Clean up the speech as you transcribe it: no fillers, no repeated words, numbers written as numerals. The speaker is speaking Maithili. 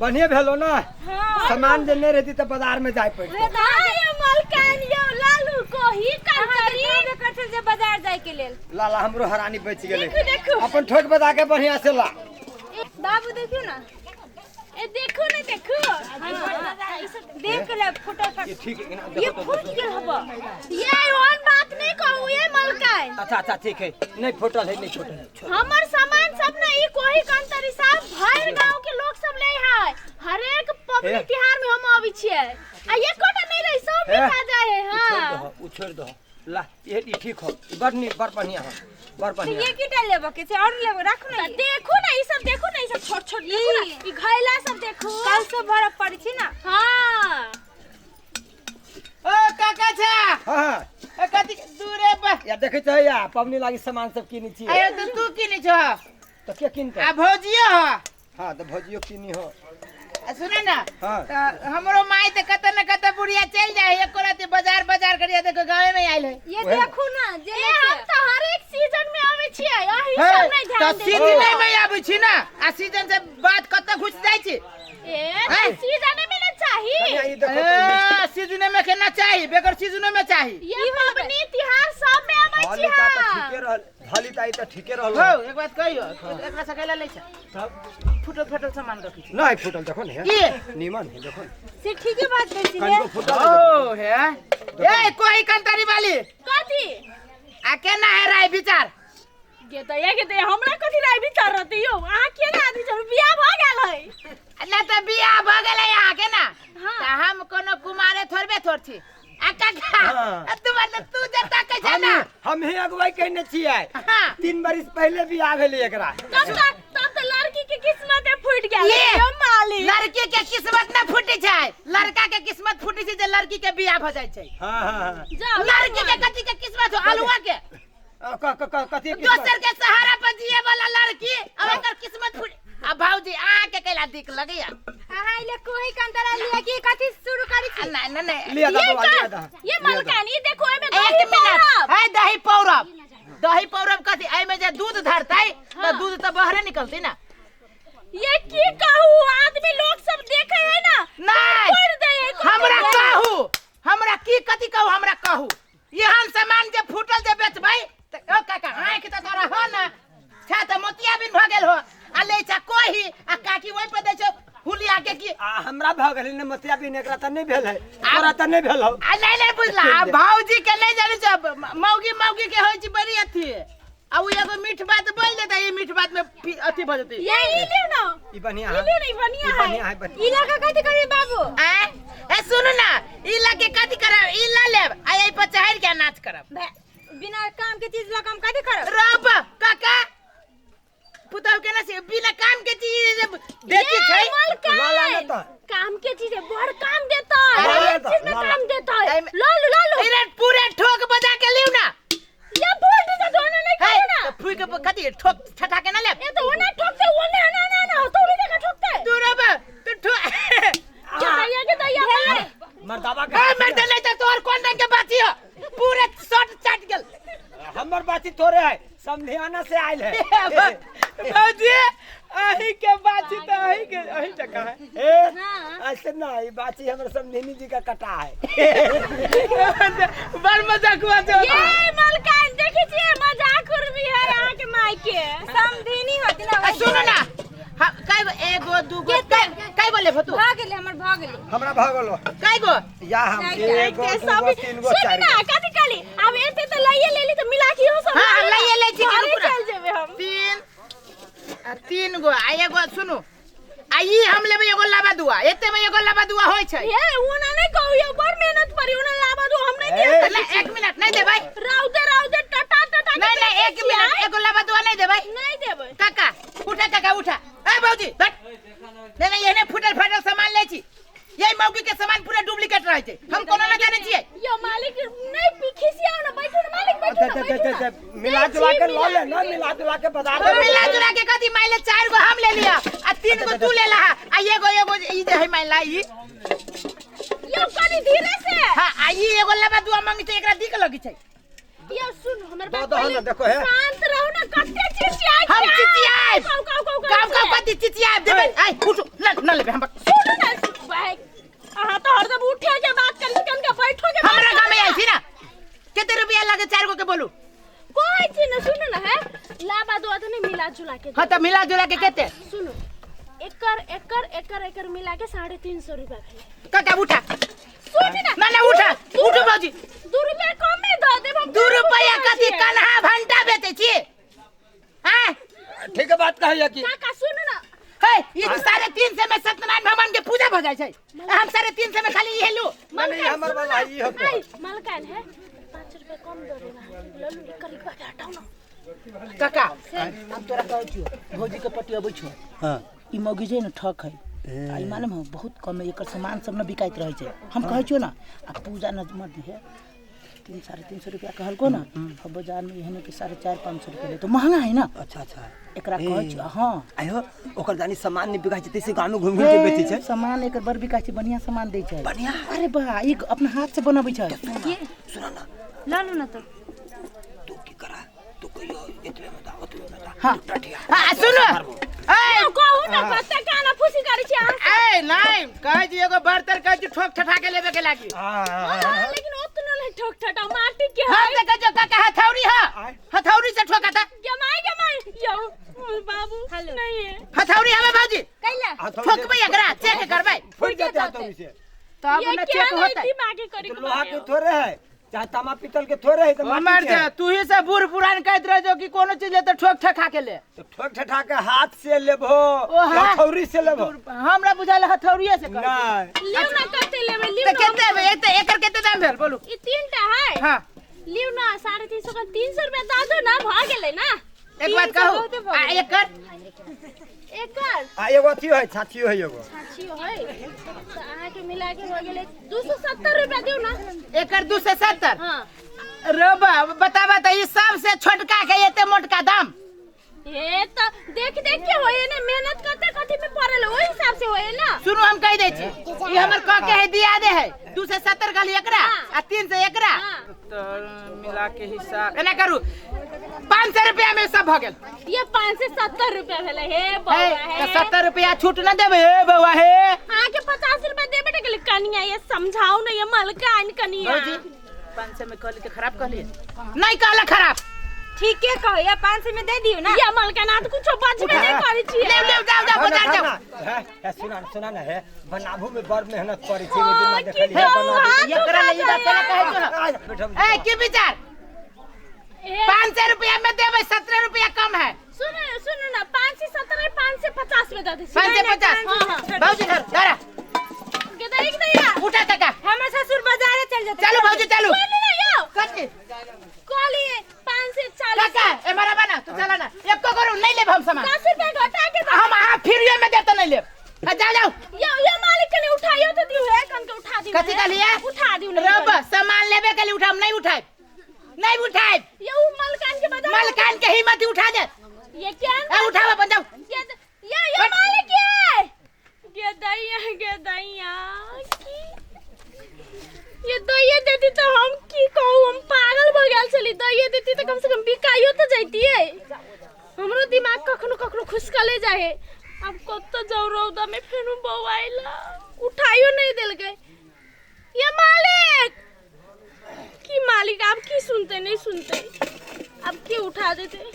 बढ़िया भेलो ना। हाँ। सामान जे नहीं रहती तो बाजार में जाए पड़ते। हाँ यो मलकान यो लालू कोही कंतरी करछल जे बाजार जाय के लेल। लाला हमरो हरानी बच गेलै। देखू देखू। अपन ठोक बजा के बढ़िया से ला। बाबू देखियो ना। ए देखू ना देखू। देख के ले फोटो ये ठीक है ना? ये देखो तो, फूट गेल हबा। ये ओन बात नहीं कहू ये मलकान। अच्छा अच्छा ठीक है, नहीं फूटल है, नहीं फूटल है, छोड़। हमर सामान सब ना ई कोही कंतरी साहब भर गांव के लोग सब ले है। हरेक पबनी हे। तिहार में हम आबै छियै आ एकोटा नहीं रही सब हे। बिका जाए है। उ छोड़ हाँ दहो, उ छोड़ दहो। ला ये ई ठीक हो, ई बड़ नीक, बड़ बढ़िया हो, बड़ तो बढ़िया। ये कीटा लेबो के छै और लेबो राखू ना। त देखू ना ई सब, देखू ना ई सब छोट छोट, देखू ना ई घैला सब देखू। कल सब भरब पड़ी छी ना। हाँ ओ काका छा। हाँ हाँ। ए कथी दूरे पर या देखै छै या पबनी लागी सामान सब किनी छी। अरे तो तू किनी छ? तो के किनतै? आ भौजियो हो। हाँ तो भौजियो किनी हो। आ सुने ना। हाँ। त हमरो माई त कत न कत बुढ़िया चल जाए एको राती बाजार बाजार करिया देखो गांवे में आइल है। ये ओहे। देखू ना जे ए हम त हर एक सीजन में आबै छियै, अही हे, सब नहीं त ध्यान दै सीजन में आबै छी ना, आ सीजन से बात कत घुस जाइ छी। ए हे। सीजन में ना चाही। कनिया ई देखो तो ए, सीजने में के ना चाही, बेगर सीजनो में चाही। ये पबनी तिहार सब में आबै धली छी। ता त हाँ ठीके रहल, धली ता ई त ठीके रहल। हो एक बात कहियो, एकरा से कैला लै छ? तब फुटल फटल सामान रखी छी। नहीं फूटल, देखो ने। की? नीमन है देखो ने। से ठीके बात कहै छी कनिको फूटल है देखो। ओ हे ए कोई कंतरी वाली कथी आ केना है राय विचार? गे दैया के दैया हमरा कथी राय विचार रहतै यौ? अहाँ केना आदमी छी? बियाह भऽ गेल है। ना त बियाह भ गेलै अहाँ के ना। हाँ। त हम कोनो कुमारे थोड़बे थोड़ छी। आ काका हाँ। आ तू मतलब तू जता कहै छै हम ना। हम ही अगुवाई कहने छियै। हाँ। 3 बरिस पहले बियाह भेलै एकरा। तब त लड़की के किस्मत फूट गेल ये। यौ मालिक। लड़की के किस्मत न फूटे छै, लड़का के किस्मत फूटे छै जे लड़की के बियाह भ जाइ छै। हाँ हाँ हाँ। जाउ लड़की के कथी के किस्मत हो? आलुआ के अ, क क क कथी किस्मत? दोसर के सहारा पर जिए वाला लड़की अब एकर किस्मत फूट। आ भौजी अहाँ के कैला दिक लगैया? अहाँ इले कोही कंतरा लिया कि कथी शुरू करी आ, छी? नहीं नहीं नहीं। लिया दा ये बौआ, लिया का दा। ये मलकान ई देखो एमे एक दही मिनट पौरब। है दही पौरब, दही पौरब कथी? एहिमे जे दूध धरतै त हाँ। दूध त बहरे निकलतै ना। ये की कहू आदमी लोग सब देखे है ना। नहीं कर दे है, कर हमरा दे है। कहू, हमरा की कथी कहू, हमरा कहू एहन सामान जे फूटल जे बेचबै त ओ काका आँखि त तोरा हो ना छा त मोतिया बिन भ गेल हो आ ले छा कोही आ काकी ओहि पर दै छौ हुलिया के की। आ हमरा भऽ गेलै ने मोतिया बिन, एकरा त नहीं भेल है, तोरा त नहीं भेल हो। आ नहीं नहीं बुझला, आ भौजी के नहीं जानै छ, मौगी मौगी के होइ छै बड़ी अथी आ उ एगो मीठ बात बोल देतै, ई मीठ बात में अथी भ जेतै। ये ई लियौ ना। ई बढ़िया ई है। लियौ ना, ई बढ़िया ई है। बढ़िया है, बढ़िया। ई लगा कथी करी बाबू? आ ए सुनू ना, ई लगे कथी करब? ई ल लेब आ एहि पर चढ़ि के नाच करब। बिना काम के चीज लगा हम कथी करब? रब काका पुतहु के ना से बिना काम के चीज जे बेची ये छै। मलकान। ला ला ना त। काम के चीज है, बड़ काम देता है। ला ला हर त, चीज में ला ला। काम देता है। एहिमे- ला लो ला लो। अरे पूरे ठोक बजा के लिउ ना। ये बोल दे तो ना नहीं है करो ना। तो फूक के कथी ठोक ठठा के ना लेब। ये तो वो ना ठोकते, वो ना ना ना ना तो उन्हीं जगह ठोकते। तू रब तू ठोक के दैया के दैया मार। मर्दाबा के ए मर्द नहीं त तोहर कोन रंग के बाती हो? पूरे शर्ट चाट गेल। हमर बाती थोड़े है, समधियाना से आयल है। भौजी अही के बाती त अही के अही जगह है। ए हाँ। ऐसे ना, ई बाती हमर समधिनी जी का कटा है। बड़ मजाक हुआ जो। ये मलकान देखै छियै मजाक उड़बी है अहाँ के माय के। समधिनी होती ना। आ सुनो ना, हम कय गो? एगो दूगो कय गो लेबो तू? भऽ गेलै हमर, भऽ गेलै। हमरा भऽ गेलो। कय गो? या हम एगो के दूगो सब तीन गो सुन चारि ना गो। कथी कहली आब एते त लइए लेली त मिला के इहो सब हाँ, लऽ लेबै। लइए लै छी, घरे रुकू ना। चल जेबै हम। तीन आ तीन गो आ एगो सुनू आ ई हम लेबै एगो लाबा दुआ, एते में एगो लाबा दुआ होइ छै। हे ओना नहीं कहू यौ, बड़ मेहनत पड़ी ओना लाबा दो हम नहीं ए, दिया। नहीं, एक मिनट नहीं देबै। राउदे राउदे टटा टटा के नहीं नहीं बेचै एक छियै। मिनट एगो लाबा दुआ नहीं देबै। नहीं देबै। काका उठा, काका उठा। ए भौजी हट। नहीं नहीं एहने फूटल फाटल सामान लै छी, यही मौगी के सामान पूरा डुप्लीकेट रहै छै, हम कोनो ना जानै छियै। यो मालिक नहीं खिसियाओ ना, बैठो ना मालिक, बैठो ना, दे, दे, बैठो दे, ना। दे, मिला जुला के लऽ ले ना, मिला जुला के बता तो दे। मिला जुला के कथी माइले 4 गो हम ले लिया आ 3 गो तू ले लहा आ एगो एगो ई जे है माइला ई। यो कनी धीरे से। हां आ ई एगो लाबा दुआ मंगी छै, एकरा दिक लगी छै। यो सुन हमर दो बात दहो ना, पहिले देखो हे। शांत रहो ना, कते चीज चिचियाई हम चिचियाएब। काउ काउ काउ काम काम कथी चिचियाएब देबै आइ उठू न न लेबै हम। सुनू ना भाई, अहाँ तो हरदम उठे के बात करी छी, कनका बैठो के बात हमरा गाँव में करी। आयल छी ना, कते रुपया लागे 4 गो के बोलू? कहै छी ना, सुनू ना है लाबा दो तो नहीं मिला जुला के। हाँ त मिला जुला के कते? सुनू, एकर एकर एकर एकर मिला के 350 रुपया भेलै। काका उठा। सुनू ना। ना ना उठा, उठू भौजी। 2 रुपया कमे दऽ देब हम। 2 रुपया कथी कन्हा भंटा बेचै छी? हाँ ठीक है बात कहैया की। काका सुनू ना। हे ई 350 में सत्यनारायण भगवान के पूजा भ जाइ छै, हम 350 में खाली इहे लू। नहीं हमर वाला ई होतो। आई मलकान है 5 रुपया कम दऽ देब अहाँके। लऽ लू एकर एक बार हटाउ ना। काका हम तोरा कहै छियौ, भौजी के पटी अबै छौ। हां ई मौगी जे न ठक है, आ ई मालूम है बहुत कम एकर सामान सब न बिकाइत रहै छै। हम कहै छियौ ना, आ पूजा न मत दिहे। 3 350 रुपया कहलको ना, अब बाजार में एहन कि 450-500 रुपया ले तो महंगा है ना। अच्छा अच्छा एकरा कहै छियौ। हां आयो ओकर जानी सामान नहीं बिकाइ छै तैसे गांव में घूम घूम के बेचै छै। सामान एकर बड़ बिकाइ छै, बढ़िया सामान दै छै। बढ़िया? अरे बा ई अपना हाथ से बनाबै छै। सुना ना, ल लू ना तो तू की करा, तू कहियो एतबे में दा ओतबे में दा। हां टटिया। हां सुनो ए कहू ना कते काना फुसी करै छी अहाँ। ए नहीं कहै छी एगो बर्तन कहै छी ठोक ठठा के लेबे के लागी। हां लेकिन ओतना नहीं ठोक ठटा माटी के हम है। त कहै छियौ काका हथौड़ी ह, हथौड़ी से ठोका था। गमाई गमाई यौ बाबू नहीं है हथौड़ी हमे भौजी कैला ठोकबै एकरा चेक करबै फूट जाते हथौड़ी से। तब ये न क्या चेक नहीं होतै। दिमागे करी तो लोहा के थोड़े है चाहे तामा पीतल के थोड़े है, तो माटी हमर के है। तू ही से बूढ़ पुरान कहत रह जो कि कोनो चीज ले तो ठोक ठका के ले। तो ठोक ठठा के हाथ से लेबो हाँ। हथौड़ी से लेबो? हमरा बुझायल हथौड़िए से कर। नहीं लिउ ना कते लेबै लिउ त ना। कते बे एक त एकर कते दाम भेल बोलू? ई तीनटा है। हां लिउ ना 350 का 300 रुपया दऽ दो ना, भ गेलै ना। एक बात कहू आ एकर एकर आ एगो अथी है, छाछी है एगो। छाछी है त अहाँ के मिला के हो गेलै 270 रुपया दिउ ना। एकर 270? हां रे बा बताबा त ई सबसे छोटका के एते मोटका दाम। ए त देख देख के होए ना, मेहनत कते कथी में पड़ल ओहि हिसाब से होए ना। सुनू हम कह दै छी ई हमर कह के है दिया दे है 270 कहली एकरा आ 300 एकरा। हाँ। तो मिला के हिसाब एना करू 500 रुपया में सब भ गेल। ये 570 रुपया भेलै हे बौआ हे हे। त 70 रुपया छूट न देबै हे बौआ हे। अहाँ के 50 रुपया देबे ने गेलै कनिया, ये समझाउ ने ये मलकान कनिया। भौजी 500 में कहली त खराब कहली? नहीं कहला खराब। ठीके कहैया 500 में दे दियो ना। ये मलकान आ त कुछो बचबे नहीं करै छियै। ले ले जाओ जाओ बाजार जाओ। है है सुना सुना ना है बनाबू में बड़ मेहनत पड़ै छै, ओइ दिन हाँ, देखली की है कहू, बनाबू। हाथ ये करा ले, ये दुखा करा कहै छौ ना। बैठो। ए की विचार? 500 रुपया में देबै 17 रुपया कम है। सुनो सुनो ना 570 550 में दऽ दै छी। 550? हां हां भौजी धर धरा के देख दैया। उठा काका। हमर ससुर बाजारे चल जेतै। चलू भौजी चलू। बोलू ना यौ कथी कहलिए 540। काका ए मारा बना तू चला ना, एको करू नहीं लेब हम सामान। 10 रुपया घटा के दऽ। हम अहाँ फ्रीए में देते नहीं लेब। जा जाओ। यो यो मालिक कने उठाइयो तो दिउ है, कन के उठा दिउ। कथी कहलिए? उठा दिउ नहीं। रब सामान लेबे के लिए उठाम नहीं उठाए, नहीं उठाए। ये उ मलकान के बदल मलकान के हिम्मत उठा दे। ये क्या ए उठावा बन जाओ। ये ये ये मालिक ये गे दैया गे दैया की ये दैया देती तो हम की कहू, हम पागल भ गेल छली। दैया देती तो कम से कम बिकाइयो तो जैतिए। हमरो दिमाग कखनो कखनो खुसकले जाए। अब कत जाऊ रौदा में फेनु बौआइला उठाइयो नहीं देलकै। ये मालिक की मालिक आप की सुनते नहीं सुनते, अब की उठा देते।